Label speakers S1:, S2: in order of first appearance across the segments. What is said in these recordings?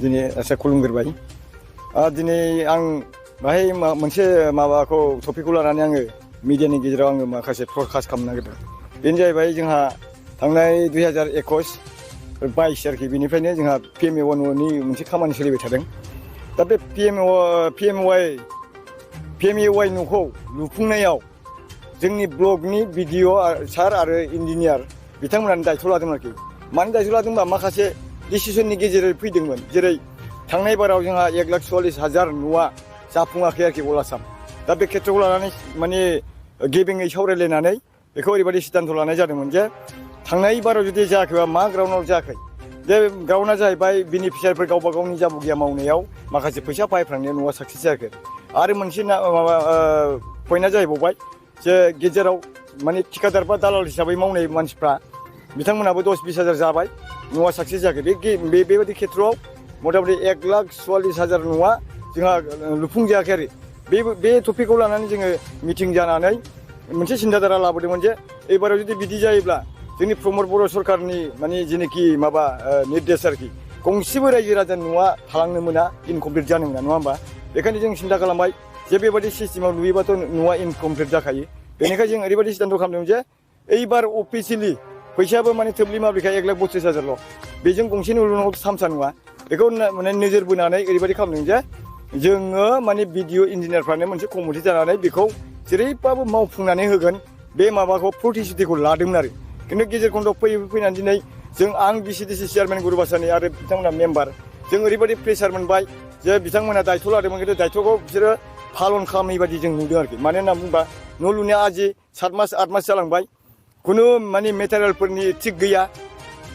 S1: दिनै आसा खुलुमग्रोबाय दिनै आं बाहाय मोनसे माबाखौ टपिकखौ लानानै आङो मिडियानि गेजेराव आङो माखासे प्रकास्ट खालामनो नागिरदों बेनो जाहैबाय जोंहा थांनाय 2021-22 आरोखि बेनिफ्रायनो जोंहा PMAYनि मोनसे खामानि सोलिबाय थादों दा बे PMAY न'खौ लुफुंनायाव जोंनि ब्लकनि भिडिअ सार आरो इन्जिनियार बिथांमोनानो दायथ' लादों आरोखि मानो दायथ' लादोंबा माखासे डिसिसननि गेजेरजों फैदोंमोन जेरै थांनाय बाराव जोंहा 1,44,000 न'आ जाफुङाखै आरोखि अल आसाम दा बे खेत्रखौ लानानै माने गेबेङै सावरायलायनानै बेखौ ओरैबायदि सिद्धान्त लानाय जादोंमोन जे थांनाय बाराव जुदि जायाखैबा मा ग्राउन्डआव जायाखै जे ग्राउन्डआ जाहैबाय बेनिफिसियारिफोर गावबा गावनि जाबुगिया मावनायाव माखासे फैसा बाहायफ्रांनायाव न'आ साक्सेस जायाखै आरो मोनसे माबा पइन्टआ जाहैबावबाय जे गेजेराव माने थिकादार बा दालाल हिसाबै मावनाय मानसिफ्रा बिथांमोनाबो 10-20 हाजार जाबाय न'आ साक्सेस जायाखै बेबायदि खेत्रआव मथा-मथि 1,44,000 न'आ जोंहा लुफुंजायाखै आरो बे टपिकखौ लानानै जोङो मिटिं जानानै मोनसे सिन्थाधारा लाबोदोंमोन जे एबाराव जुदि बिदि जायोब्ला जोंनि प्रमद बर' सरकारनि माने जेनाखि माबा निर्देश आरोखि गंसेबो रायजो राजानि न'आ थालांनो मोना इनकमप्लिट जानो मोना नङा होमबा बेखायनो जों सिन्था खालामबाय जे बेबायदि सिस्टेमाव लुयोबाथ' न'आ इनकमप्लिट जाखायो बेनिखायनो जों ओरैबायदि सिद्धान्त खालामदों जे एइबार अफिसियेलि फैसायाबो माने थोब्लि माब्लिखा 1,32,000 बेजों गंसे न' लुनांगौ सामसा नङा बेखौ माने नोजोर बोनानै ओरैबायदि खालामदों जे जोङो माने भिडिअ इन्जिनियारफ्रानो मोनसे कमिटि जानानै बेखौ जेरैबाबो मावफुंनानै होगोन बे माबाखौ प्रतिश्रुतिखौ लादोंमोन आरो खिन्थु गेजेर खन्द'आव फैनानै दिनै आं VCDC चेयारमेन गुरुबासानि आरो बिथांमोना मेम्बार जों ओरैबायदि प्रेसार मोनबाय जे बिथांमोना दायथ' लादोंमोन खिन्थु दायथ'खौ बिसोरो पालन खालामै बायदि जों नुदों आरोखि मानो होनना बुंबा न' लुनाया आजि 7 मास 8 मास जालांबाय खुनु माने मेटेरियेलफोरनि थिग गैया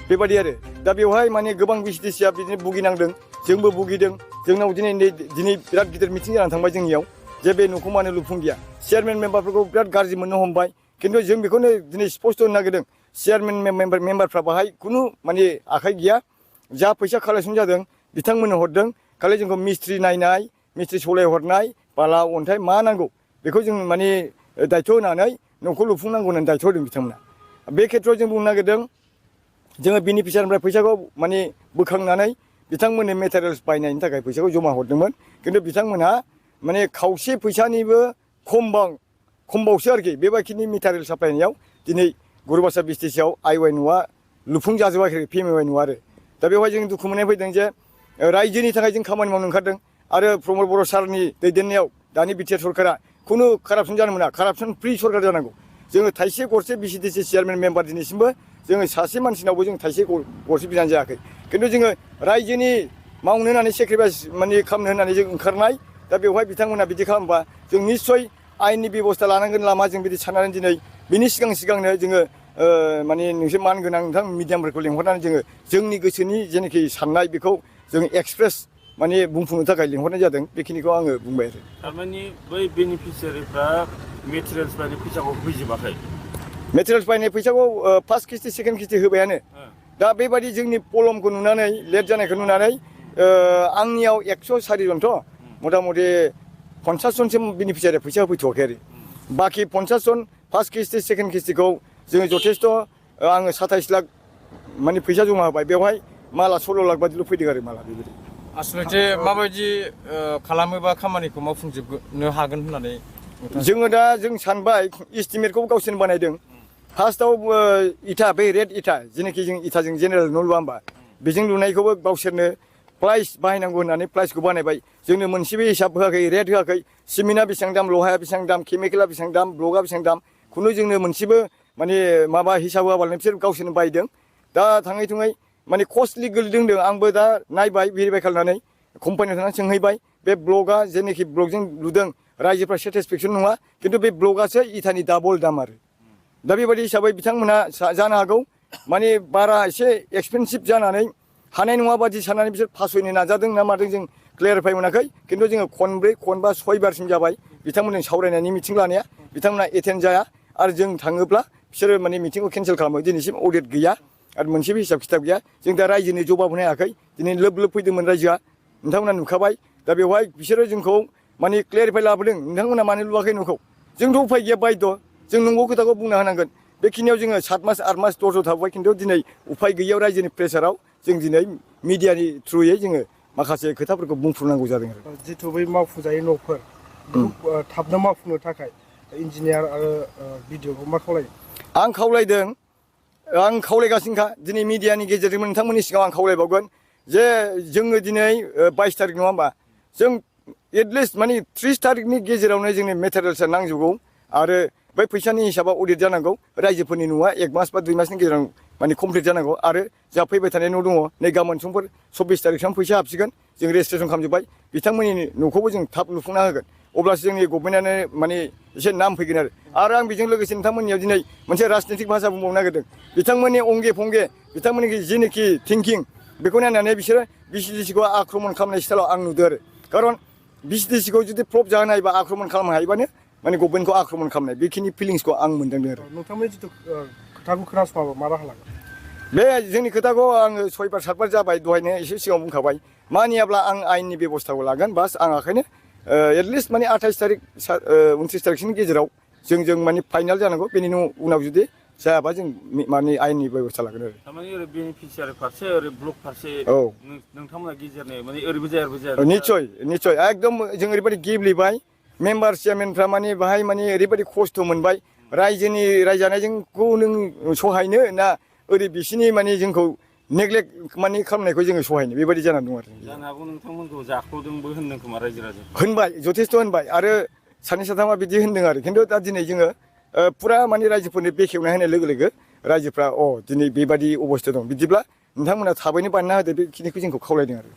S1: बेबायदि आरो दा बेवहाय माने गोबां VCDCआ बिदिनो भुगिनांदों जोंबो भुगिदों जोंनाव दिनै बिराद गिदिर मिटिं जानानै थांबाय जोंनियाव जे बे न'खौ मानो लुफुंदिया चेयारमेन मेम्बारफोरखौ बिराद गाज्रि मोननो हमबाय खिन्थु जों बेखौनो दिनै स्पष्ट होनो नागिरदों चेयारमेन मेम्बारफ्रा बाहाय खुनु माने आखाइ गैया जा फैसा कालेक्सन जादों बिथांमोननो हरदों खालि जोंखौ मिस्ट्रि नायनाय मिस्ट्रि सलायहरनाय बाला अन्थाइ मा नांगौ बेखौ जों माने दायथ' होनानै न'खौ लुफुंनांगौ होननानै दायथ' होदों बिथांमोना बे खेत्रआव जों बुंनो नागिरदों जोङो बेनिफिसियारिनिफ्राय फैसाखौ माने बोखांनानै बिथांमोननो मेटेरियेल्स बायनायनि थाखाय फैसाखौ जमा हरदोंमोन खिन्थु बिथांमोनहा माने खावसे फैसानिबो खमबावसो आरोखि बेबायदिनि मेटेरियेल साप्लायनायाव दिनै गुरुबासा VCDCआव IY न'आ लुफुंजाजोबाखै PMAY न'आ आरो दा बेवहाय जों दुखु मोननाय फैदों जे रायजोनि थाखाय जों खामानि मावनो ओंखारदों आरो प्रमद बर' सारनि दैदेननायाव दानि बिटिआर सरकारा खुनु कारापसन जानो मोना कारापसन फ्रि सरकार जानांगौ जोङो थाइसे गरसे VCDC चेयारमेन मेम्बार दिनैसिमबो जोङो सासे मानसिनावबो जों थाइसे गरसे बिनानै जायाखै खिन्थु जोङो रायजोनि मावनो होननानै सेक्रिफाइस माने खालामनो होननानै जों ओंखारनाय दा बेवहाय बिथांमोना बिदि खालामबा जों निस्सय आयेननि बेबस्था लानांगोन लामा जों बिदि साननानै दिनै बिनि सिगांनो जोङो माने नोंसोर मान गोनां नोंथां मिडियामफोरखौ लिंहरनानै जोङो जोंनि गोसोनि जेनाखि साननाय बेखौ जों एक्सप्रेस माने बुंफुंनो थाखाय लिंहरनाय जादों बेखिनिखौ आङो बुंबाय आरो
S2: थारमाने बै बेनिफिसियारिफ्रा मेटेरियेल्स बायनाय फैसाखौ होजोबाखै
S1: मेटेरियेल्स बायनाय फैसाखौ फार्स्ट किस्ति सेकेन्ड किस्ति होबायानो दा बेबायदि जोंनि प्रब्लेमखौ नुनानै लेट जानायखौ नुनानै आंनियाव 104 जनथ' मथा-मथि 50 जनसिम बेनिफिसियारि फैसा होफैथ'वाखै आरो बाखि 50 जन फार्स्ट किस्ति सेकेन्ड किस्तिखौ जोङो जथेस्थ' आङो 27 लाख माने फैसा जमा होबाय बेवहाय माला 16 लाख बादिल' फैदों आरो माला बेबायदि
S3: आसलथे माबायदि खालामोबा खामानिखौ मावफुंजोबनो हागोन होननानै
S1: जोङो दा जों सानबाय इस्टिमेटखौ गावसोरनो बानायदों फार्स्टआव इथा बे रेड इथा जेनाखि जों इथाजों जेनेरेल न' लुवा होमबा बेजों लुनायखौबो गावसोरनो प्राइस बाहायनांगौ होननानै प्राइसखौ बानायबाय जोंनो मोनसेबो हिसाब होआखै रेट होआखै सिमेन्टआ बेसेबां दाम लहाया बेसेबां दाम केमिकेला बेसेबां दाम ब्लकआ बेसेबां दाम खुनु जोंनो मोनसेबो माने माबा हिसाब होआबानो बिसोर गावसोरनो बायदों दा थाङै थुङै माने कस्टलि गोलैदों होनदों आंबो दा नायबाय भेरिफाइ खालामनानै कम्पानियाव थांनानै सोंहैबाय बे ब्लकआ जेनाखि ब्लकजों लुदों रायजोफ्रा सेटिसफेक्सन नङा खिन्थु बे ब्लकआसो इथानि डाबल दाम आरो दा बेबायदि हिसाबै बिथांमोना जानो हागौ माने बारा एसे एक्सपेनसिभ जानानै हानाय नङा बादि साननानै बिसोर फासयनो नाजादों ना मादों जों क्लियारिफाइ मोनाखै खिन्थु जोङो खनब्रै खनबा 6 बारसिम जाबाय बिथांमोनजों सावरायनायनि मिटिं लानाया बिथांमोना एटेन्ड जाया आरो जों थाङोब्ला बिसोरो माने मिटिंखौ केन्सेल खालामो दिनैसिम अडिट गैया आरो मोनसेबो हिसाब खिथाब गैया जों दा रायजोनि जबाब होनो हायाखै दिनै लोब फैदोंमोन रायजोआ नोंथांमोना नुखाबाय दा बेवहाय बिसोरो जोंखौ माने क्लियारिफाइ लाबोदों नोंथांमोना मानो लुवाखै न'खौ जोंथ' उफाय गैया बायद' जों नंगौ खोथाखौ बुंना होनांगोन बेखिनियाव जोङो 7 मास 8 मास दरज' थाबाय खिन्थु दिनै उफाय गैयियाव रायजोनि प्रेसाराव जों दिनै मिडियानि थ्रुयै जोङो माखासे खोथाफोरखौ बुंफ्रुनांगौ जादों आरो
S4: जिथु बै मावफुंजायै न'फोर थाबनो मावफुंनो थाखाय इन्जिनियार आरो बिडिअखौ मा खावलायो?
S1: आं खावलायगासिनोखा दिनै मिडियानि गेजेरजों नोंथांमोननि सिगाङाव आं खावलायबावगोन जे जोङो दिनै 22 तारिख नङा होमबा जों एटलिस्ट माने 30 तारिखनि गेजेरावनो जोंनि मेटेरियेल्सआ नांजोबगौ आरो बै फैसानि हिसाबा अडिट जानांगौ रायजोफोरनि न'आ 1 मास बा 2 मासनि गेजेराव माने कमप्लिट जानांगौ आरो जा फैबाय थानाय न' दङ नै गाबोन समफोर 24 तारिखसिम फैसा हाबसिगोन जों रेजिस्ट्रेसन खालामजोब्बाय बिथांमोननि न'खौबो जों थाब लुफुंना होगोन अब्लासो जोंनि गभर्नमेन्टआनो माने एसे नाम फैगोन आरो आं बेजों लोगोसे नोंथांमोननियाव दिनै मोनसे राजनितिक भाषा बुंबावनो नागिरदों बिथांमोननि अंगे फंगे बिथांमोननि जेनोखि थिंकिं बेखौ नायनानै बिसोरो VCDCखौ आक्रमन खालामनाय स्टाइलाव आं नुदों आरो खारन VCDCखौ जुदि प्रप जाहोनो हायोबा आक्रमन खालामनो हायोबानो माने गभर्नमेन्टखौ आक्रमन खालामनाय बेखिनि फिलिंसखौ आं मोनदांदों आरो
S4: नोंथांमोननि जिथु खोथाखौ खोनासङाबा मा राहा लागोन?
S1: बे जोंनि खोथाखौ आङो 6 बार 7 बार जाबाय दहायनो एसे सिगाङाव बुंखाबाय मानियाब्ला आं आयेननि बेब'स्थाखौ लागोन बास आं ओंखायनो एटलिस्ट माने 28 तारिख 29 तारिखसिमनि गेजेराव जों माने फाइनाल जानांगौ बेनि उनाव जुदि जायाबा जों माने आयेननि बेब'स्था लागोन आरो
S2: थारमाने ओरै बेनिफिसियारि फारसे ओरै ब्लक फारसे
S1: औ
S2: नोंथांमोना गेजेरनि माने ओरैबो जाया ओरैबो जाया
S1: निश्चय एकदम जों ओरैबायदि गेब्लेबाय मेम्बार चेयारमेनफ्रा माने बाहाय माने ओरैबायदि खस्थ' मोनबाय रायजोनि रायजानायजोंखौ नों सहायनो ना ओरै बिसिनि माने जोंखौ नेग्लेक्ट माने खालामनायखौ जोङो सहायनो बेबायदि जानानै दं आरो
S2: जानो हागौ नोंथांमोनखौ जाख्ल'दोंबो होनदों खोमा रायजो राजा
S1: होनबाय जथेस्थ' होनबाय आरो सानै साथामा बिदि होनदों आरो खिन्थु दा दिनै जोङो फुरा माने रायजोफोरनो बेखेवना होनाय लोगो लोगो रायजोफ्रा दिनै बेबायदि अबस्था दं बिदिब्ला नोंथांमोना थाबैनो बानायना होदो बेखिनिखौ जोंखौ खावलायदों आरो